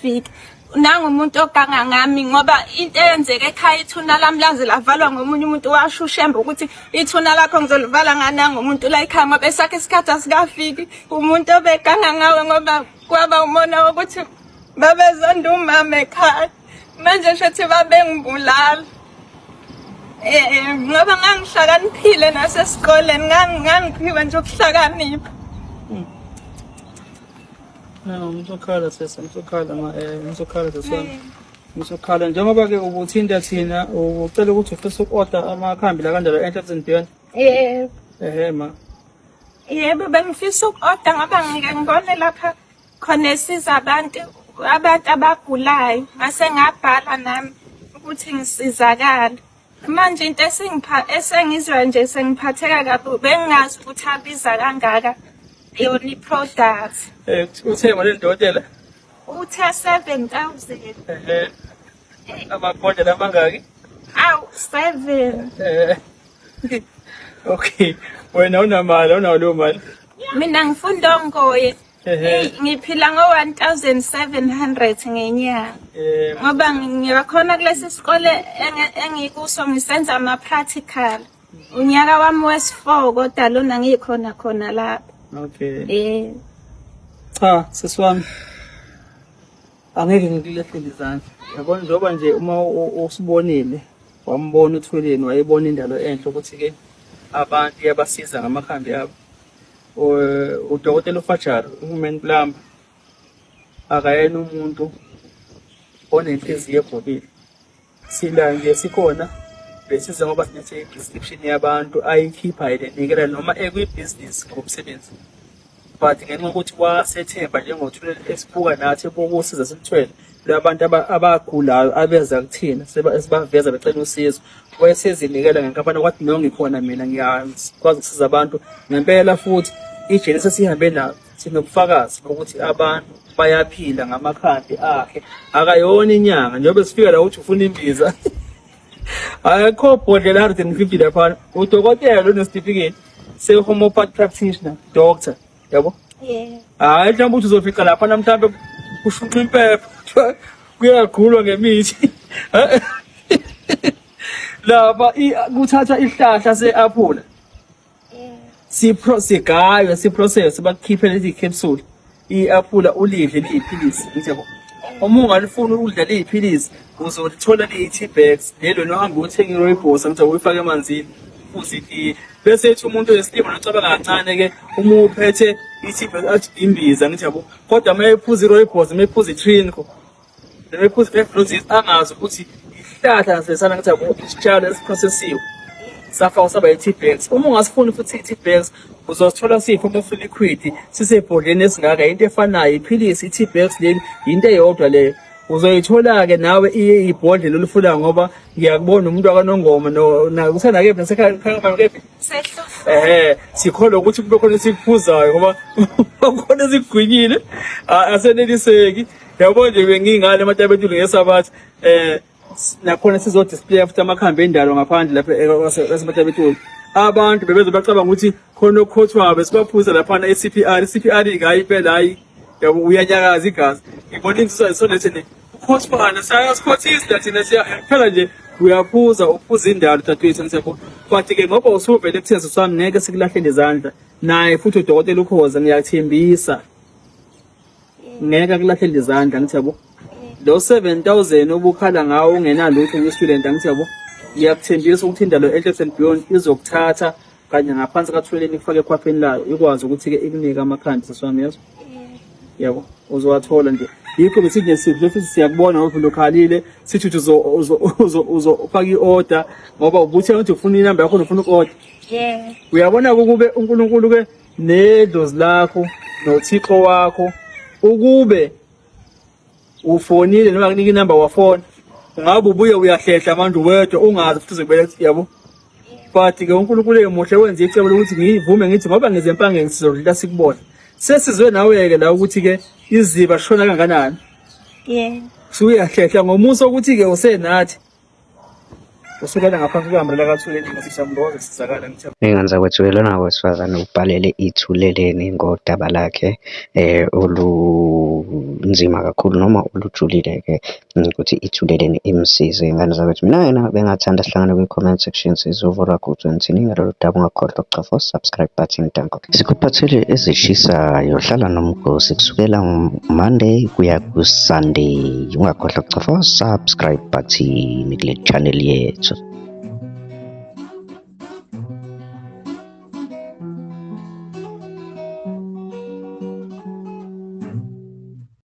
Fika. Nangu umuntu oganga ngami ngoba into eyenzeka ekhaya ithuna lami laze lavalwa ngomunye umuntu washo uShembe ukuthi ithuna lakho ngizolivala nganangu umuntu la ekhaya ngoba esakhe isikhathi asikafiki. Umuntu obeganga ngawe ngoba kwaba umona wokuthi babezonda umama ekhaya. Manje shuthi babengibulala. Eh ngoba ngangihlakaniphile nasesikoleni ngangiphiwe nje ukuhlakanipha. No, ngisokhala sesi, ngisokhala ma eh ngisokhala sesi wami. Ngisokhala njengoba ke ubuthinta thina ucela ukuthi ufisa uku-order amakhambi la kanjalo enhle and beyond. Yebo. Ehhe ma. Yebo bengifisa uku-order ngoba ngike ngibone lapha khona esiza abantu abantu abagulayo ngase ngabhala nami ukuthi ngisizakale. Manje into esengipha esengizwa nje sengiphatheka kabi bengingazi ukuthi abiza kangaka yona i-product. Eh uthe malini dokotela? Uthe 7000. Eh amabhodlela amangaki? Awu 7. Eh Okay. Wena unamali unayo leyo mali? Mina ngifunda ongoye. Hey, ngiphila ngo-1700 ngenyanga ngoba ngiyakhona kulesi sikole engikuso ngisenza ama-practical unyaka wami wesi-four kodwa lona ngikhona khona lapha. Okay. Eh. Cha, sisi wami. Angeke ngikulehlele izandla. Yabona njengoba nje uma usibonile wambona uThuleni wayebona indalo enhle ukuthi ke abantu iyabasiza ngamakhambi abo. Udokotela uFajar, uHuman Plumber, akayena umuntu onenhliziyo egobile. Sila nje sikhona besiza ngoba silethe i-prescription yabantu ayikhipha yena enikela noma ekwibhizinisi ngomsebenzi but ngenxa yokuthi wasethemba njengothulele esibuka nathi bokusiza simthwele labantu abagulayo abeza kuthina esibaveza becela usizo wayesezinikela ngenkampani kwathi no ngikhona mina ngiyakwazi ukusiza abantu ngempela futhi ijele sesihambe nayo sinobufakazi bokuthi abantu bayaphila ngamakhambi akhe akayona inyanga njengoba sifika la uthi ufuna imbiza akekho bhodlela 150 laphana udokotela onesitifiketi se-homeopathy practitioner doctor yabo hhayi mhlawumbe uthi uzofica laphana mhlawumbe kushunqa impepho kuthiwa kuyagulwa ngemithi lapha kuthathwa isihlahla se-aphula sigaywe siprocess bakukhiphe lezi capsule i-aphula ulidle liyiphilisi ngithi yabo uma ungalifuni ukudla liyiphilisi uzolithola liyi-tea bags lelo nohambe uthenga i-rooibos angithi uyifake emanzini uphuze itiye bese ethi umuntu wesilima nocabanga kancane-ke uma uphethe i-tea bag athi imbiza ngithi yabo kodwa uma ephuza i-rooibos uma ephuza i-trinco noma ephuza i-five roses angazi ukuthi isihlahla nasesana ngithi yabo isitshalo esiprocessiwe safakwa saba i-tea bags uma ungasifuni futhi i-tea bags uzosithola siyi-form of liquid sisebhodleni esingaka into efanayo iphilisi i-tea bags leli yinto eyodwa leyo uzoyithola-ke nawe iye ibhodlela olifunayo ngoba ngiyakubona umuntu wakanongoma kusenakephi nasekhaya kephi ehe sikholwa ukuthi kube khona esikuphuzayo ngoba khona esikugwinyile aseneliseki yabo nje bengingale ematabetulu ngesabatha eh nakhona sizodisplaya futhi amakhambi endalo ngaphandle lapha eseMatabetulu abantu bebeze bacabanga ukuthi khona okukhothwayo besibaphuza laphana e-CPR i-CPR ingayi impela hayi yabo uyanyakaza igazi ngibona insizwa isolethe ne ukhothwana siyasikhothisa thina siya phela nje uyaphuza uphuza indalo dadewethu ngisebo but-ke ngoba usuvele kutheni sami ngeke sikulahlele izandla naye futhi udokotela ukhoza ngiyathembisa ngeke akulahlele izandla ngithi yabo lo 7000 obukhala ngawo ungenalutho nge-student angithi yabo ngiyakuthembisa ukuthi indalo enhle and beyond izokuthatha kanye ngaphansi kathweleni ikufake ekhwapheni layo ikwazi ukuthi-ke ikunike amakhambi sesiwami yezo yabo uzowathola nje yikho besithi nje sihle futhi siyakubona ngoba ukhalile sithi uthi uzofaka i-order ngoba ubuthe ukuthi ufuna inamba yakho ufuna uku-order uyabona ukube uNkulunkulu-ke nedlozi lakho nothixo wakho ukube ufonile noma kunika inamba wafona ungabe ubuye uyahlehla manje uwedwa ungazi futhi uzokubeletha yabo but ke uNkulunkulu emuhle wenza icebo lokuthi ngivume ngithi ngoba ngize empangeni sizodlula sikubona sesizwe nawe ke la ukuthi ke iziba shona kangakanani yeah suyahlehla ngomusa ukuthi ke usenathi. Usukela ngaphansi kwe-umbrella kaThuleleni ngathi siyamboza sizakala ngithi. Iy'ngane zakwethu lona wesifazane ubhalele iThuleleni ngodaba lakhe olunzima kakhulu noma olujulile-ke ukuthi iThuleleni imsize iy'ngane zakwethu. Mina-ke bengingathanda sihlangane kwi-comment section sizwe uvo lwakho ukuthi uthini ngalolu daba. Ungakhohlwa ukucofa u-subscribe button. Danko. Sikuphathele ezishisayo, hlala nomgosi kusukela Monday kuya ku-Sunday. Ungakhohlwa ukucofa u-subscribe button kule channel yethu.